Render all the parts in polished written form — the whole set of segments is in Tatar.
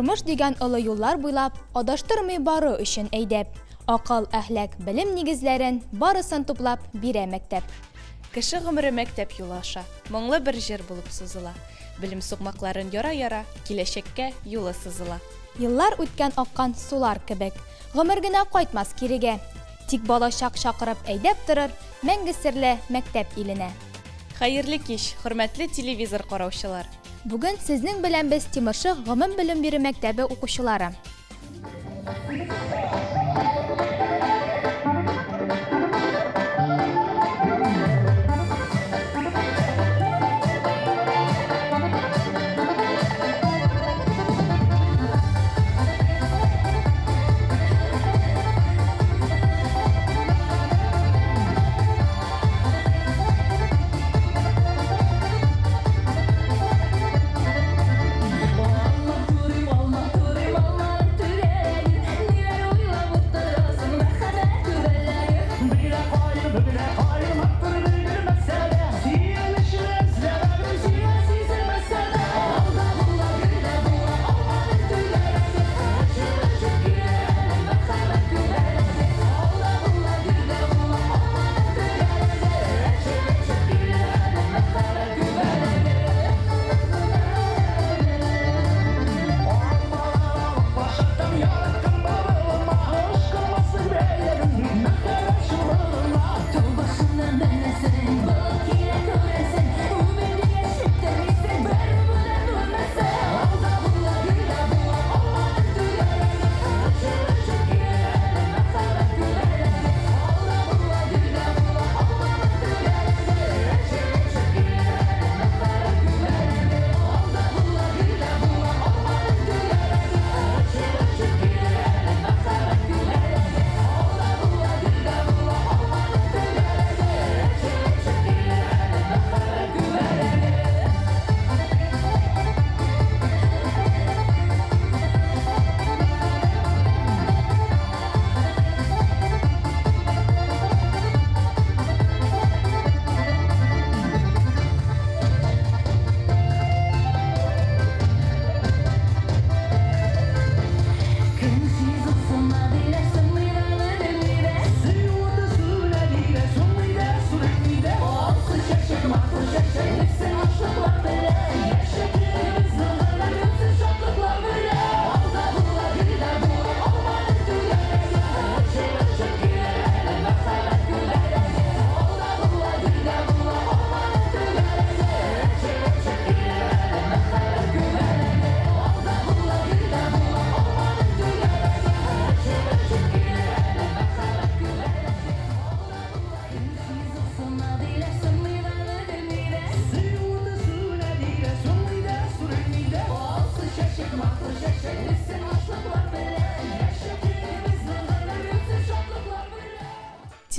Тормыш дигән олы юллар буйлап, адаштырмый бару өчен әйдәп, акыл, әхлак, белем нигезләрен барысын туплап бирә мәктәп. Кеше гомере мәктәп юлы аша, моңлы бер җыр булып сузыла. Белем сукмакларын яра-яра, киләчәккә юлы сызыла. Еллар үткән аккан сулар кебек, гомер генә кайтмас кирегә. Тик балачак чакырып әйдәп торыр, мәңге серле мәктәп иленә. Хәерле кич, хөрмәтле телевизор караучылар! Бүген сезнең белән без Тимершык гомум белем бирү мәктәбе укучылары.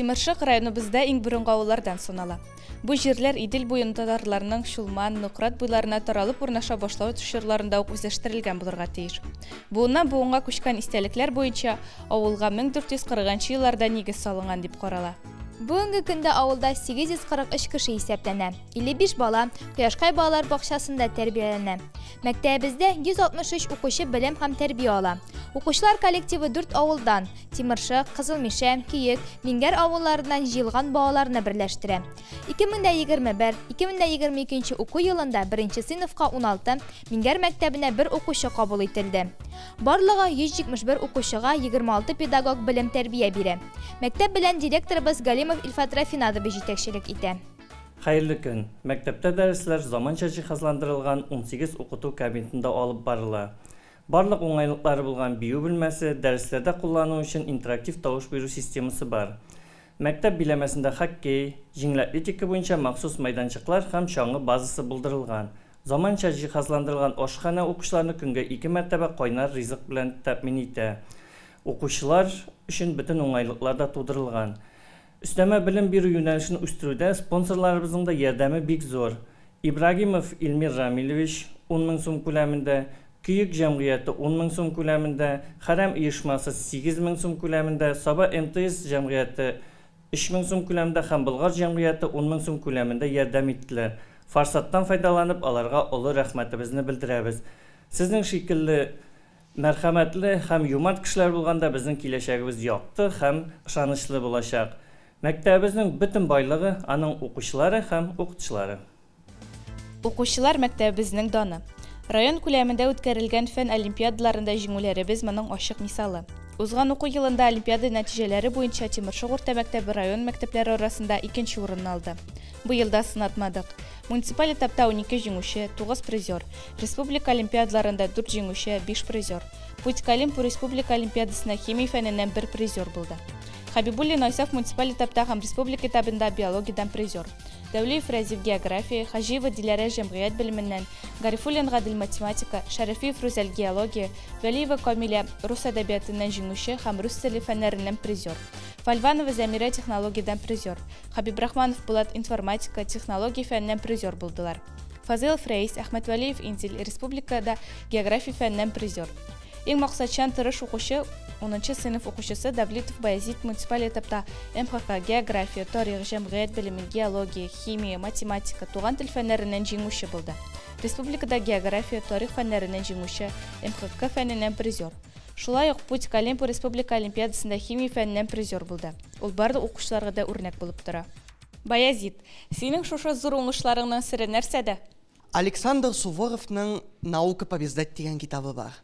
Тимершык районыбызда иң борынгы авыллардан санала. Бу җирләр Идел буен татарларының Чулман, Нократ буйларына таралып урнаша башлау чорларында ук үзләштерелгән булырга тиеш. Буыннан буынга күчкән истәлекләр буенча авылга 1440 елларда нигез салынган дип карала. Бүгенге көндә авылда 843 кеше исәпләнә. 55 бала Кояшкай балалар бакчасында тәрбияләнә. Мәктәбебездә 163 укучы белем һәм тәрбия ала. Укучылар коллективы 4 авылдан Тимершык, Кызыл Мишә, Көек, Миңгәр авылларыннан җыелган балаларны берләштерә. 2021-2022 уку елында беренче сыйныфка 16, Миңгәр мәктәбенә бер укучы кабул ителде. Барлыгы 171 укучыга 26 педагог белем тәрбия бирә. Мәктәп белән директорыбыз Галимов Илфат Рафинадович җитәкчелек итә. Хәерле көн. Мәктәптә дәресләр заманча җиһазландырылган 18 укыту кабинетында алып барыла. Барлык уңайлыклары булган бию бүлмәсе, дәресләрдә куллану өчен интерактив тавыш бирү системасы бар. Мәктәп биләмәсендә хоккей, җиңел атлетика буенча махсус мәйданчыклар һәм чаңгы базасы булдырылган. Заманча җиһазландырылган ашханә укучыларны көнгә 2 мәртәбә кайнар ризык белән тәэмин итә. Укучылар өчен бөтен уңайлыклар да тудырылган. Өстәмә белем бирү юнәлешен үстерүдә спонсорларыбызның да ярдәме бик зур. Ибрагимов Илмир Рамилевич 10 мең сум күләмендә, Көек җәмгыяте 10 мең сум күләмендә, Хәрәм оешмасы 8 мең сум күләмендә, Саба МТС җәмгыяте 3 мең сум күләмендә һәм Болгар җәмгыяте 10 мең сум күләмендә ярдәм иттеләр. Форсаттан файдаланып, аларга олы рәхмәтебезне белдерәбез. Сезнең шикелле Мәрхәмәтле һәм юмарт кешеләр булганда безнең киләчәгебез якты һәм ышанычлы булачак. Мәктәбебезнең бөтен байлыгы аның укучылары һәм укытучылары. Укучылар мәктәбебезнең даны. Район күләмендә үткәрелгән фән олимпиадаларында җиңүләребез моның ачык мисалы. Узган уку елында олимпиада нәтиҗәләре буенча Тимершык урта мәктәбе район мәктәпләре арасында икенче урынны алды. Быел да сынатмадык. Муниципаль этапта 12 җиңүче, 9 призер. Республика олимпиадаларында 4 җиңүче, 5 призер. Путь к Олимпу республика олимпиадасында химия фәненнән бер призер булды. Хабибуллин Айсаф муниципаль этапта һәм республика этабында биологиядән призер. Дәүлиев Рәзиф география, Хаҗиева Диләрә җәмгыять белеменнән, Гарифуллин Гадел математика, Шәрәфиев Рүзәл геология, Вәлиева Камилә рус әдәбиятыннан җиңүче һәм рус теле фәннәреннән призер. Фальванова Зәмирә технологиядән призер. Хабибрахманов Булат информатика, технология фәненнән призер булдылар. Фазылов Рәис, Әхмәтвәлиев Инзил республикада география фәненнән призер. Иң максатчан тырыш укучы 10 сыйныф укучысы Давлетов Баязит муниципаль этапта МХК, география, тарих, җәмгыять белеме, геология, химия, математика, туган тел фәннәреннән җиңүче булды. Республикада география, тарих фәннәреннән җиңүче, МХК фәненнән призер. Шулай ук Путь к Олимпу республика олимпиадасында химия фәненнән призер булды. Ул барлык укучыларга да үрнәк булып тора. Баязит, синең шушы зур уңышларыңның сере нәрсәдә? Александр Суворовның «Наука побеждать» дигән китабы бар.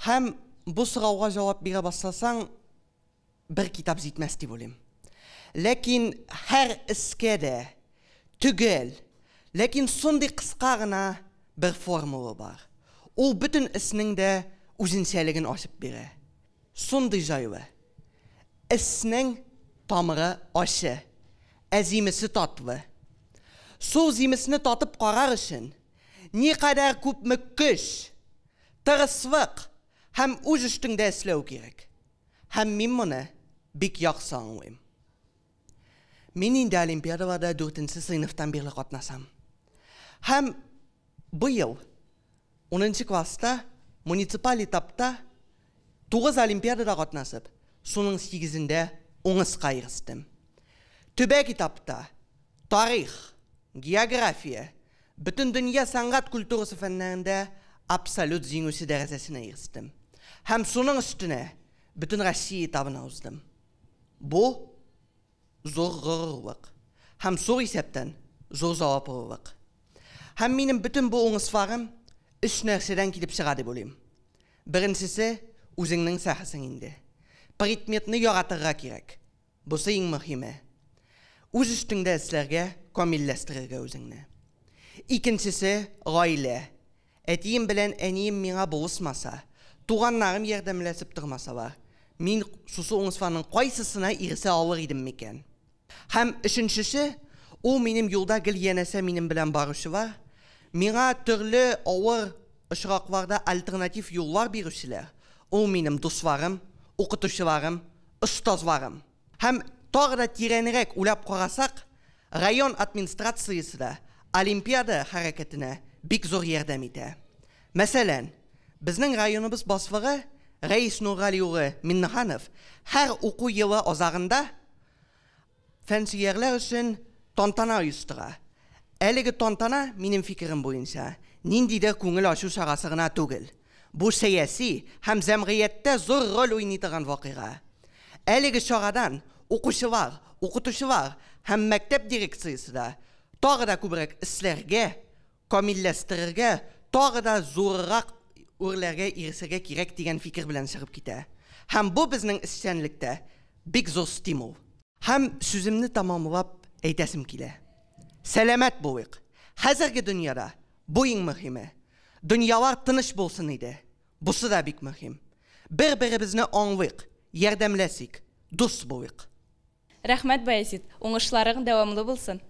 Һәм бу сорауга җавап бирә башласаң, бер китап җитмәс дип уйлыйм. Ләкин һәр эшкә дә төгәл, ләкин шундый кыска гына бер формула бар. Ул бөтен эшнең дә үзенчәлеген ачып бирә. Шундый җайлы. Эшнең тамыры ачы, ә җимеше татлы. Шул җимешне татып карар өчен никадәр күпме көч, тырышлык һәм үз өстеңдә эшләү кирәк. Һәм мин моны бик яхшы аңлыйм. Мин инде олимпиадаларда 4 сыйныфтан бирле катнашам. Һәм быел 10 класста муниципаль этапта 9 олимпиадада катнашып, шуның 8-ендә уңышка ирештем. Төбәк этапта тарих, география, бөтен дөнья сәнгать культурасы фәннәрендә абсолют җиңүче дәрәҗәсенә ирештем. Һәм шуның өстенә бөтен Россия этабына уздым. Бу зур горурлык һәм зур исәптән зур җаваплылык. Һәм минем бөтен бу уңышларым өч нәрсәдән килеп чыга дип уйлыйм. Беренчесе үзеңнең сәхәсең инде. Предметны яратырга кирәк. Бусы иң мөһиме. Үз өстеңдә эшләргә, камилләштерергә үзеңне. Икенчесе гаилә. Әтием белән әнием миңа булышмаса, туганнарым ярдәмләшеп тормасалар, мин шушы уңышларның кайсысына ирешә алыр идем микән? Һәм өченчесе, ул минем юлда гел янәшә минем белән баручылар, миңа төрле авыр очракларда альтернатив юллар бирүчеләр, ул минем дусларым, укытучыларым, остазларым. Һәм тагы да тирәнрәк уйлап карасак, район администрациясе дә олимпиада хәрәкәтенә бик зур ярдәм итә. Мәсәлән, безнең районыбыз башлыгы Рәис Нургали улы Миннеханов һәр уку елы азагында фәнсөярләр өчен тантана оештыра. Әлеге тантана, минем фикерем буенча, ниндидер күңел ачу чарасы гына түгел. Бу сәяси һәм җәмгыятьтә зур роль уйный торган вакыйга. Әлеге чарадан укучылар, укытучылар һәм мәктәп дирекциясе дә тагы да күбрәк эшләргә, камилләштерергә, тагы да зуррак үрләргә ирешергә кирәк дигән фикер белән чыгып китә. Һәм бу безнең эшчәнлектә бик зур стимул. Һәм сүземне тәмамлап әйтәсем килә. Сәламәт булыйк. Хәзерге дөньяда бу иң мөһиме. Дөньялар тыныч булсын иде. Бусы да бик мөһим. Бер-беребезне аңлыйк, ярдәмләшик, дус булыйк. Рәхмәт, Баязит, уңышларың дәвамлы булсын.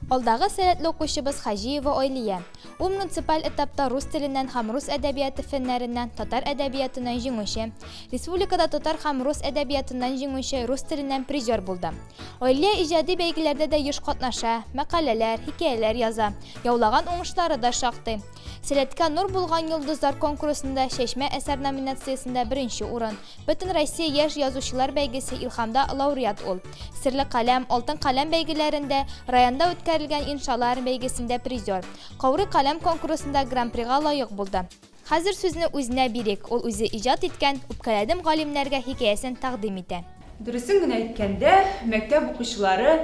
Алдагы сәләтле укучыбыз Хаҗиева Айлия. Ул муниципаль этапта рус теленнән һәм рус әдәбияты фәннәреннән татар әдәбиятыннан җиңүче, республикада татар һәм рус әдәбиятыннан җиңүче, рус теленнән призер булды. Айлия иҗади бәйгеләрдә дә еш катнаша, мәкаләләр, хикәяләр яза, яулаган уңышлары да шактый. Сәләткә нур булган йолдызлар конкурсында Чәчмә әсәр номинациясендә беренче урын, Бөтен Россия яшь язучылар бәйгесе Илһамда лауреат ул. Серле каләм, алтын каләм бәйгеләрендә районда үткәрелгән иншалар бәйгесендә призер. Каурый каләм конкурсында гран-прига лаек булды. Хәзер сүзне үзенә бирик, ул үзе иҗат иткән Үпкәләдем галимнәргә хикәясен тәкъдим итә. Дөресен генә әйткәндә, мәктәп укучылары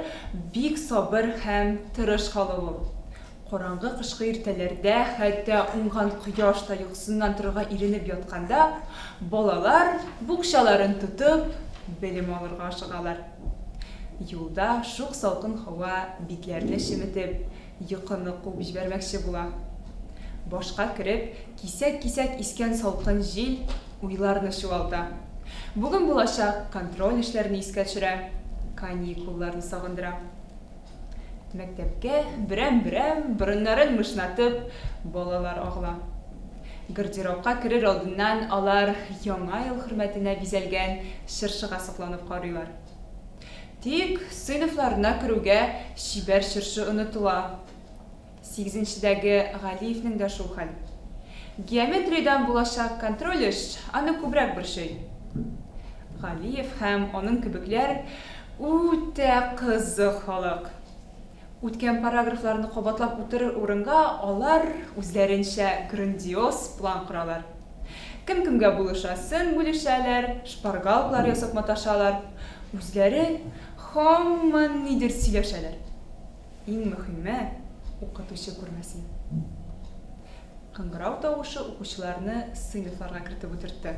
бик сабыр һәм тырыш халык ул. Караңгы кышкы иртәләрдә, хәтта уңган кояш та йокысыннан торырга иренеп ятканда, балалар, букчаларын тотып, белем алырга ашыгалар. Юлда шук салкын һава битләрне чеметеп, йокыны куып җибәрмәкче була. Башка кереп, кисәк-кисәк искән салкын җил уйларны чуалта. Бүген булачак контроль эшләрне искә төшерә, каникулларны сагындыра. Мәктәпкә берәм-берәм, борыннарын мышнатып, балалар агыла. Гардеробка керер алдыннан алар Яңа ел хөрмәтенә бизәлгән чыршыга сокланып карыйлар. Тик сыйныфларына керүгә чибәр чыршы онытыла. Сигезенчедәге Галиевнең дә шул хәл. Геометриядән булачак контроль эш аны күбрәк борчый. Галиев һәм аның кебекләр үтә кызык халык. Үткән параграфларны кабатлап утырыр урынга алар үзләренчә грандиоз план коралар. Кем кемгә булышасын бүлешәләр, шпаргалкалар ясап маташалар, үзләре һаман нидер сөйләшәләр. Иң мөһиме, укытучы күрмәсен. Кыңгырау тавышы укучыларны сыйныфларга кертеп утыртты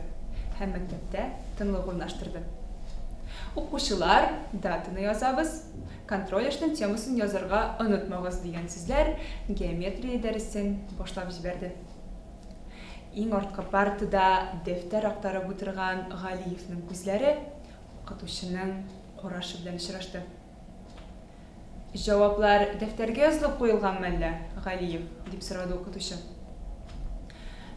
һәм мәктәптә тынлык урнаштырды. Укучылар, датаны язабыз, контроль эшнең темасын язарга онытмагыз, дигән сүзләр геометрия дәресен башлап җибәрде. Иң арткы партада дәфтәр актарып утырган Галиевнең күзләре укытучының карашы белән очрашты. Җаваплар дәфтәргә язылып куелганмы әллә, Галиев? дип сорады укытучы.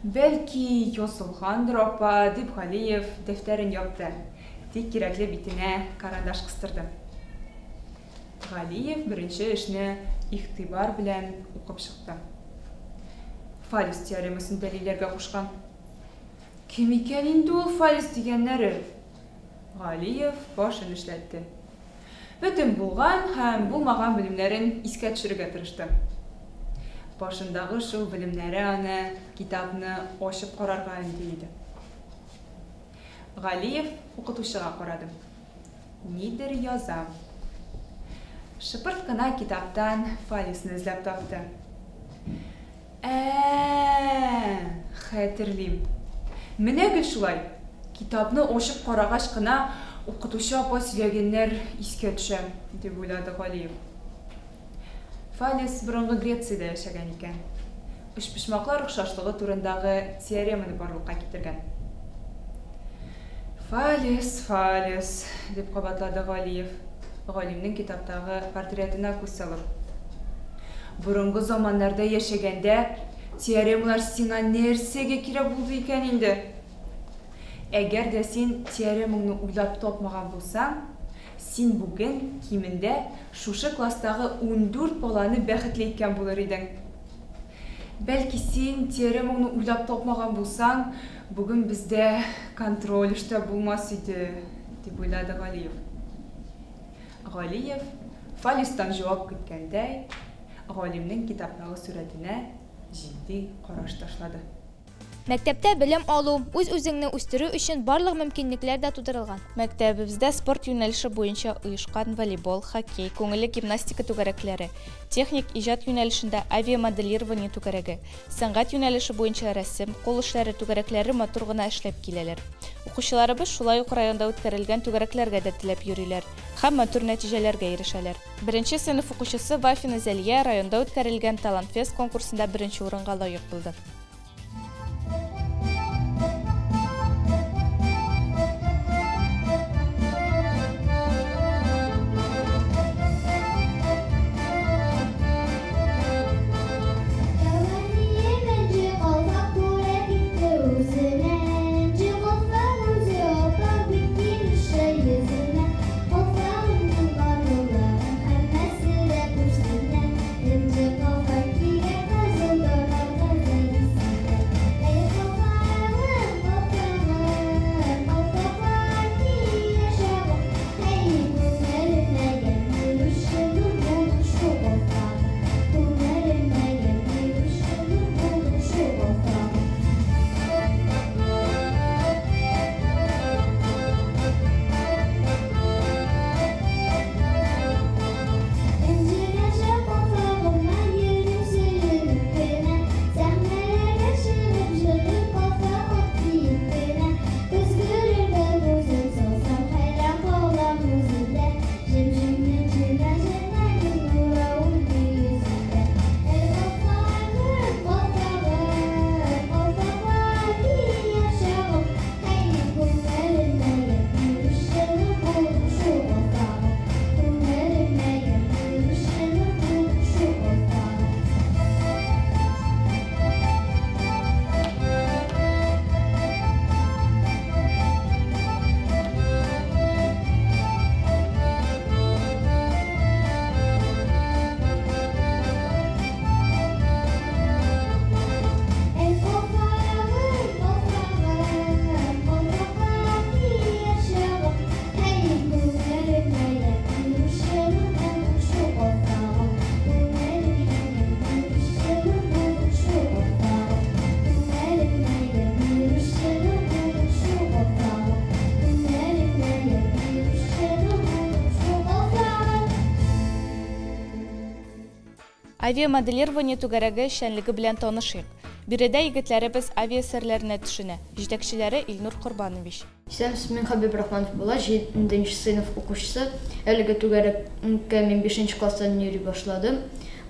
Бәлки, язылгандыр, апа, дип Галиев дәфтәрен япты, тик кирәкле битенә карандаш кыстырды. Галиев беренче эшне игътибар белән укып чыкты. Фалес теоремасын дәлилләргә кушкан. Кем икән инде ул Фалес дигәннәре? Галиев башын эшләтте. Бөтен булган һәм булмаган белемнәрен искә төшерергә тырышты. Башындагы шул белемнәре аны китапны ачып карарга өнди иде. Галиев укытучыга карады. Нидер яза. Шыпырт кына китаптан Фалесны эзләп тапты. Ә-ә-ә, хәтерлим. Менә гел шулай, китапны ачып карагач кына укытучы апа сөйләгәннәр искә төшә, дип уйлады Галиев. Фалес борынгы Грециядә яшәгән икән. Өчпочмаклар охшашлыгы турындагы теореманы барлыкка китергән. Фалес, Фалес, дип кабатлады Галиев, галимнең китаптагы портретына күз салып. Борынгы заманнарда яшәгәндә теоремалар сиңа нәрсәгә кирәк булды икән инде? Әгәр дә син теоремаңны уйлап тапмаган булсаң, син бүген, кимендә, шушы класстагы 14 баланы бәхетле иткән булыр идең. Бәлки, син теоремаңны уйлап тапмаган булсаң, бүген бездә контроль эш тә булмас иде, дип уйлады Галиев. Галиев, Фалестан җавап көткәндәй, галимнең китаптагы сурәтенә җитди караш ташлады. Мәктәптә белем алу, үз-үзеңне үстерү өчен барлык мөмкинлекләр дә тудырылган. Мәктәбебездә спорт юнәлеше буенча оешкан волейбол, хоккей, күңелле гимнастика түгәрәкләре, техник иҗат юнәлешендә авиамоделирование түгәрәге, сәнгать юнәлеше буенча рәсем, кул эшләре түгәрәкләре матур гына эшләп киләләр. Укучыларыбыз шулай ук районда үткәрелгән түгәрәкләргә дә теләп йөриләр һәм матур нәтиҗәләргә ирешәләр. Беренче сыйныф укучысы Вафина Зәлия районда үткәрелгән Талантфест конкурсында беренче урынга лаек булды. Авиамоделирование түгәрәге эшчәнлеге белән танышыйк. Биредә егетләребез авиа серләренә төшенә. Җитәкчеләре Илнур Корбанович. Исәнмесез, мин Хәбибрахманов Булат, җиденче сыйныф укучысы. Әлеге түгәрәккә мин бишенче класстан йөри башладым.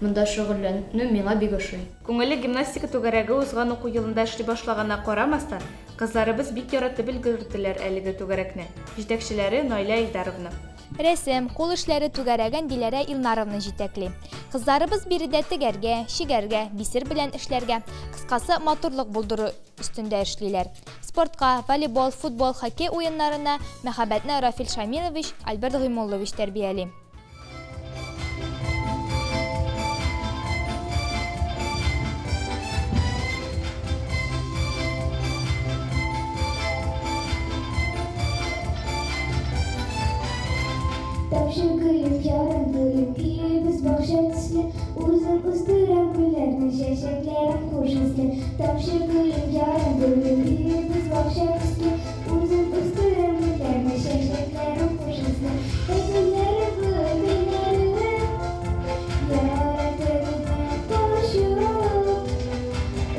Монда шөгыльләнү миңа бик ошый. Күңелле гимнастика түгәрәге узган уку елында эшли башлаганына карамастан, кызларыбыз бик яратып өлгерделәр әлеге түгәрәкне. Җитәкчеләре Наилә Илдаровна. Рәсем, кул эшләре түгәрәген Диләрә Илнаровна җитәкли. Кызларыбыз биредә тегәргә, чигәргә, бисер белән эшләргә, кыскасы, матурлык булдыру өстендә эшлиләр. Спортка, волейбол, футбол, хоккей уеннарына мәхәббәтне Рафил Шамилович, Альберт Гыймуллович тәрбияли. Тамчы гөлем, ярым гөлем, өебез бакча төсле. Үзем үстерәм гөлләрне, чәчәкләрем хуш исле. Тамчы гөлем, ярым гөлем, өебез бакча төсле. Үзем үстерәм гөлләрне, чәчәкләрем хуш исле. Әй, гөлләрем, гөлләрем, яратыр идем кочып.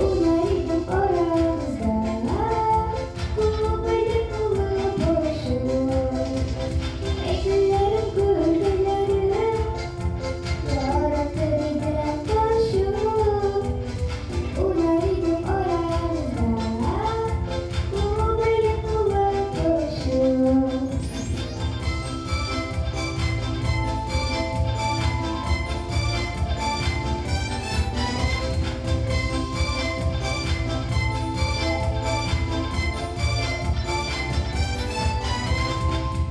Уйнар идем арагызда, күбәләк булып очып. Әй, гөлләрем, гөлләрем, яратыр идем кочып. Уйнар идем арагызда, күбәләк булып очып.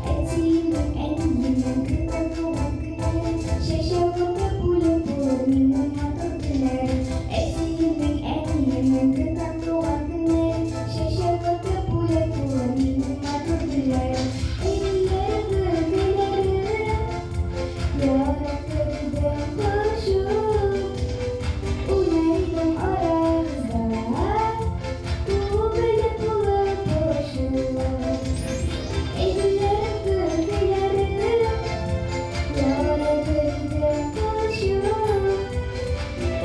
Әтиемнең, әниемнең көтә туган көннәрен, чәчәк атып үлеп булыр минем матур көннәрем. Әтиемнең, әниемнең көтә туган көннәрен, чәчәк атып үлеп булыр минем матур гөлләрем. Әй, гөлләрем, гөлләрем, яратыр идем кочып. Уйнар идем арагызда, күбәләк булып очып. Әй, гөлләрем, гөлләрем, яратыр идем кочып.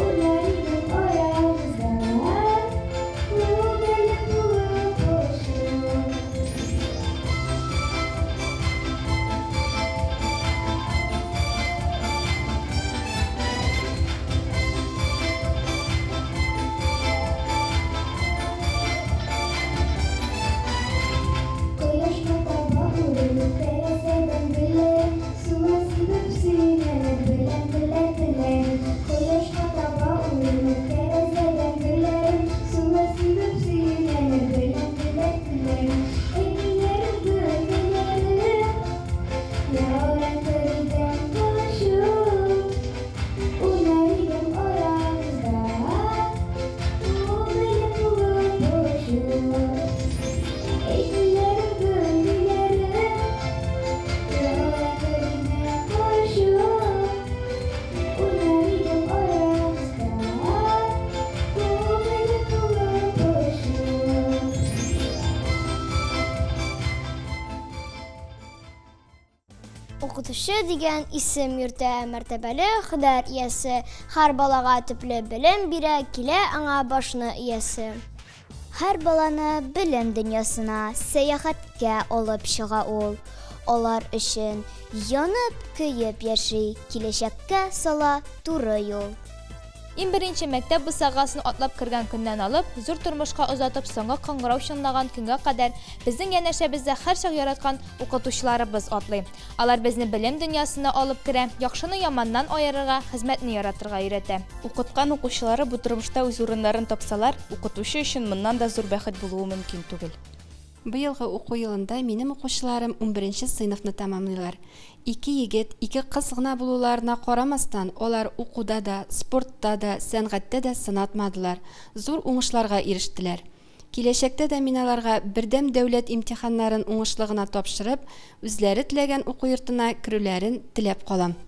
Уйнар идем арагызда, күбәләк булып очып. Кояшка таба үрелеп тәрәзәдән гөлләрем, сулар сибеп сөенәләр белән теләр телләрем. Кояшка таба үрелеп тәрәзәдән гөлләрем, сулар сибеп сөенәләр белән теләр телләрем. Әй, гөлләрем, гөлләрем, яратыр идем кочып. Уйнар идем арагызда, күбәләк булып очып. Әй, гөлләрем, гөлләрем, яратыр идем кочып. Уйнар идем арагызда, күбәләк булып очып. Укытучы дигән исем йөртә мәртәбәле һөнәр иясе. Һәр балага төпле белем бирә, килә аңа башны иясе. Һәр баланы белем дөньясына сәяхәткә алып чыга ул. Алар өчен янып көеп яши, киләчәккә сала туры юл. Иң беренче мәктәп бусагасын атлап кергән көннән алып, зур тормышка озатып соңгы кыңгырау чыңлаган көнгә кадәр безнең янәшәбездә һәрчак яраткан укытучыларыбыз атлый. Алар безне белем дөньясына алып керә, яхшыны яманнан аерырга, хезмәтне яратырга өйрәтә. Укыткан укучылары бу тормышта үз урыннарын тапсалар, укытучы өчен моннан да зур бәхет булуы мөмкин түгел. Быелгы уку елында минем укучыларым 11 сыйныфны тәмамлыйлар. Ике егет, ике кыз гына булуларына карамастан, алар укуда да, спортта да, сәнгатьтә дә сынатмадылар, зур уңышларга ирештеләр. Киләчәктә дә мин аларга бердәм дәүләт имтиханнарын уңышлы гына тапшырып, үзләре теләгән уку йортына керүләрен теләп калам.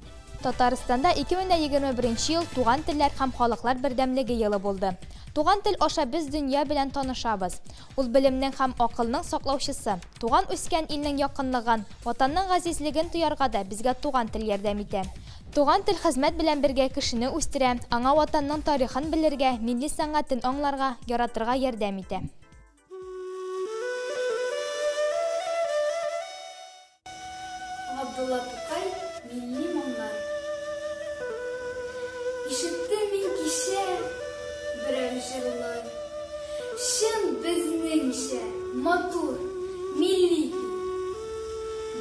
Татарстанда 2021 ел туган телләр һәм халыклар бердәмлеге елы булды. Туган тел аша без дөнья белән танышабыз. Ул белемнең һәм акылның саклаучысы. Туган үскән илнең якынлыгын, ватанның газизлеген тоярга да безгә туган тел ярдәм итә. Туган тел хезмәт белән бергә кешене үстерә, аңа Ватанның тарихын белергә, милли сәнгатен аңларга, яратырга ярдәм итә. Габдулла Тукай Милли моңнар. Ишеттем мин кичә берәү җырлый. Чын безнеңчә, матур, милли көй.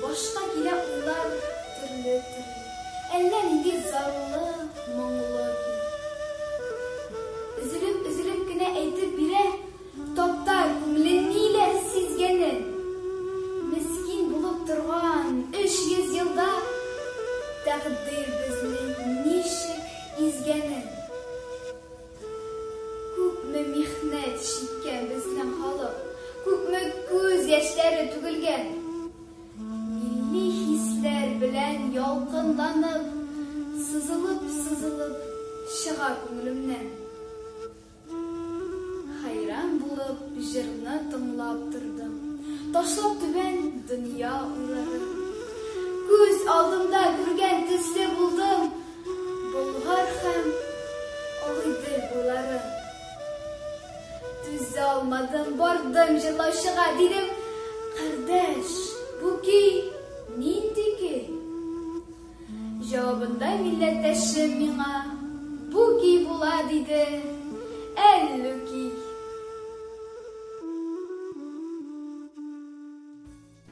Башка килә уйлар төрле-төрле. Әллә нинди зарлы, моңлы көй. Өзелеп-өзелеп кенә әйтеп бирә Татар күңеле ниләр сизгәнен. Мескин булып торган 300 елда Тәкъдир безне ничек изгәнен. Күпме михнәт чиккән безнең халык, Күпме күз яшьләре түгелгән. Милли хисләр белән ялкынланып, Сызылып-сызылып чыга күңелемнән. Хәйран булып җырны тыңлап тордым. Ташлап түбән дөнья уйларын. Күз алдымда күргән төсле булдым Болгар һәм Агыйдел буйларын. Түзә алмадым, бардым җырлаучыга, дидем, Кардәш, бу көй нинди көй? Җавабында милләттәшем миңа, Бу көй була, диде, Әллүки.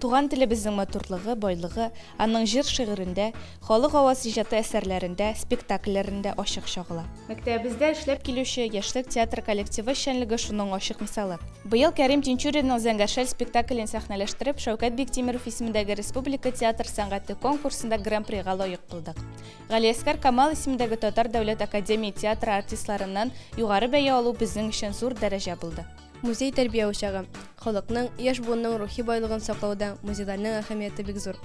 Туган телебезнең матурлыгы, байлыгы аның җыр-шигырендә, халык аваз иҗаты әсәрләрендә, спектакльләрендә ачык чагыла. Мәктәбебездә эшләп килүче Яшьлек театры коллективы эшчәнлеге шуның ачык мисалы. Быел Кәрим Тинчуринның Зәңгәр шәл спектаклен сәхнәләштереп, Шәүкәт Биктимеров исемендәге республика театр сәнгате конкурсында Гран-прига лаек булдык. Галиәсгар Камал исемендәге Татар дәүләт академия театры артистларыннан югары бәя алу безнең өчен зур дәрәҗә булды. Музей тәрбия учагы. Халыкның, яшь буынның рухи байлыгын саклауда музейларның әһәмияте бик зур.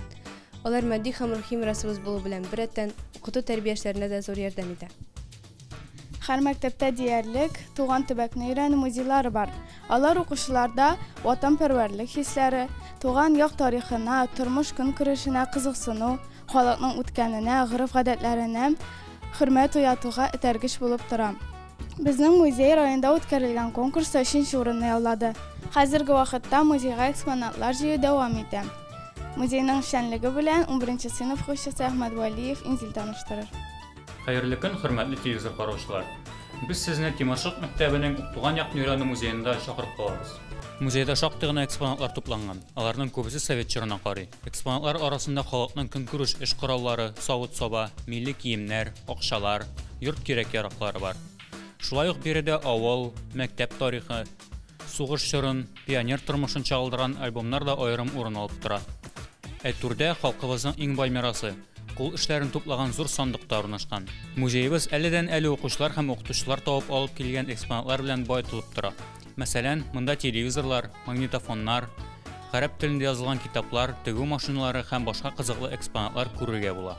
Алар матди һәм рухи мирасыбыз булу белән беррәттән, укыту-тәрбия эшләренә дә зур ярдәм итә. Һәр мәктәптә диярлек туган төбәкне өйрәнү музейлары бар. Алар укучыларда ватанпәрвәрлек хисләре, туган як тарихына, тормыш-көнкүрешенә кызыксыну, халыкның үткәненә, гореф-гадәтләренә хөрмәт уятуга этәргеч булып тора. Безнең музей районда үткәрелгән конкурста өченче урынны яулады. Хәзерге вакытта музейга экспонатлар җыю дәвам итә. Музейның эшчәнлеге белән унберенче сыйныф укучысы Әхмәтвәлиев Инзил таныштырыр. Хәерле көн, хөрмәтле телевизор караучылар! Без сезне Тимершык мәктәбенең Туган якны өйрәнү музеенда чакырып калабыз. Музейда шактый гына экспонатлар тупланган. Аларның күбесе совет чорына карый. Экспонатлар арасында халыкның көнкүреш эш кораллары, савыт-саба, милли киемнәр, акчалар, йорт кирәк-яраклары бар. Шулай ук биредә авыл, мәктәп тарихы, сугыш чорын, пионер тормышын чагылдырган альбомнар да аерым урын алып тора. Ә түрдә халкыбызның иң бай мирасы, кул эшләрен туплаган зур сандык та урнашкан. Музеебыз әледән-әле укучылар һәм укытучылар табып алып килгән экспонатлар белән баетылып тора. Мәсәлән, монда телевизорлар, магнитофоннар, гарәп телендә язылган китаплар, тегү машиналары һәм башка кызыклы экспонатлар күрергә була.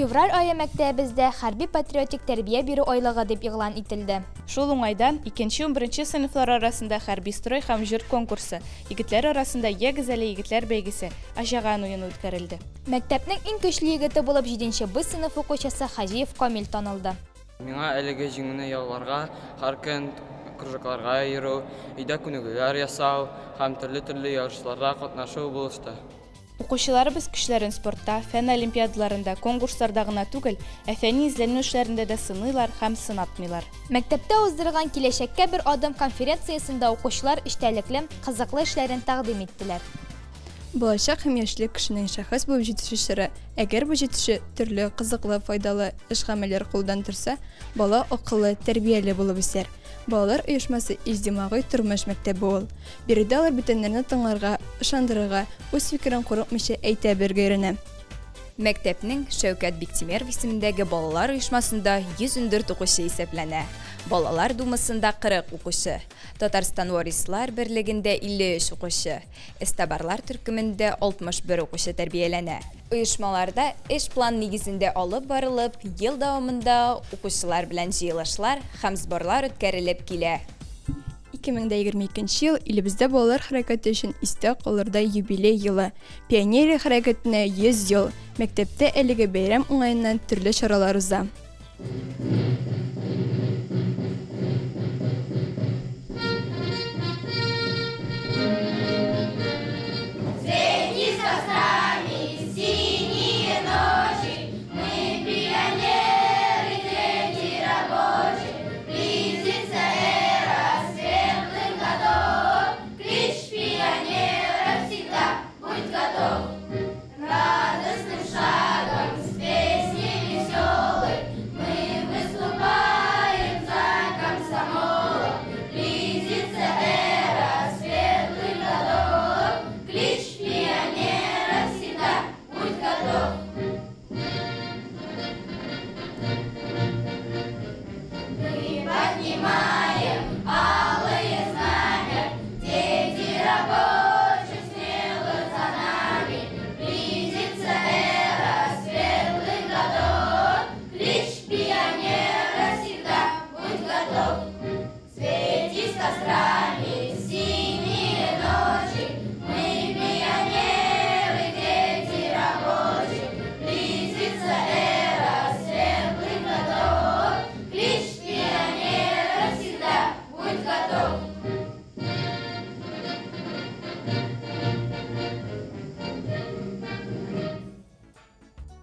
Февраль ае мәктәбебездә хәрби-патриотик тәрбия бирү айлыгы дип игълан ителде. Шул уңайдан, икенче-унберенче сыйныфлар арасында хәрби строй һәм җыр конкурсы, егетләр арасында Ягез әле, егетләр бәйгесе, Аҗаган уены үткәрелде. Мәктәпнең иң көчле егете булып җиденче Б сыйныф укучысы Хаҗиев Камил танылды. Миңа әлеге җиңүне яуларга һәр көн кружокларга йөрү, өйдә күнегүләр ясау һәм төрле-төрле ярышларда катнашу булышты. Укучыларыбыз көчләрен спортта, фән олимпиадаларында, конкурсларда гына түгел, ә фәнни эзләнү эшләрендә дә сыныйлар һәм сынатмыйлар. Мәктәптә уздырылган Киләчәккә бер адым конференциясендә укучылар эчтәлекле, кызыклы эшләрен тәкъдим иттеләр. Балачак һәм яшьлек кешенең шәхес булып җитешү чоры. Әгәр бу җитешү төрле кызыклы, файдалы эш-гамәлләр кылудан торса, бала акыллы, тәрбияле булып үсәр. Балалар оешмасы иҗтимагый тормыш мәктәбе ул. Биредә алар бүтәннәрне тыңларга, ышандырырга, үз фикерен курыкмыйча әйтә белергә өйрәнә. Мәктәпнең Шәүкәт Биктимеров исемендәге балалар оешмасында 114 укучы исәпләнә. Балалар думасында 40 укучы. Татарстан Варислар берлегендә 53 укучы. Эстабарлар төркемендә 61 укучы тәрбияләнә. Оешмаларда эш план нигезендә алып барылып, ел дәвамында укучылар белән җыелышлар һәм сборлар үткәрелеп килә. 2022 нче ел илебездә балалар хәрәкәте өчен истә калырдай юбилей елы. Пионерия хәрәкәтенә 100 ел. Мәктәптә әлеге бәйрәм уңаеннан төрле чаралар уза.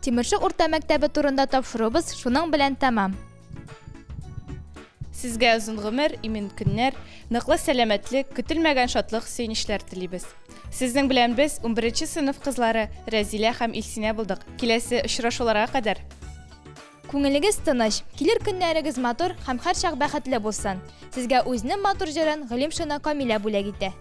Тимершык урта мәктәбе турында тапшыруыбыз шуның белән тәмам. Сезгә озын гомер, имин көннәр, ныклы сәламәтлек, көтелмәгән шатлык-сөенечләр телибез. Сезнең белән без, унберенче сыйныф кызлары Рәзилә һәм Илсинә булдык. Киләсе очрашуларга кадәр! Күңелегез тыныч, килер көннәрегез матур һәм һәрчак бәхетле булсын. Сезгә үзенең матур җырын Гыйлемшина Камилә бүләк итә.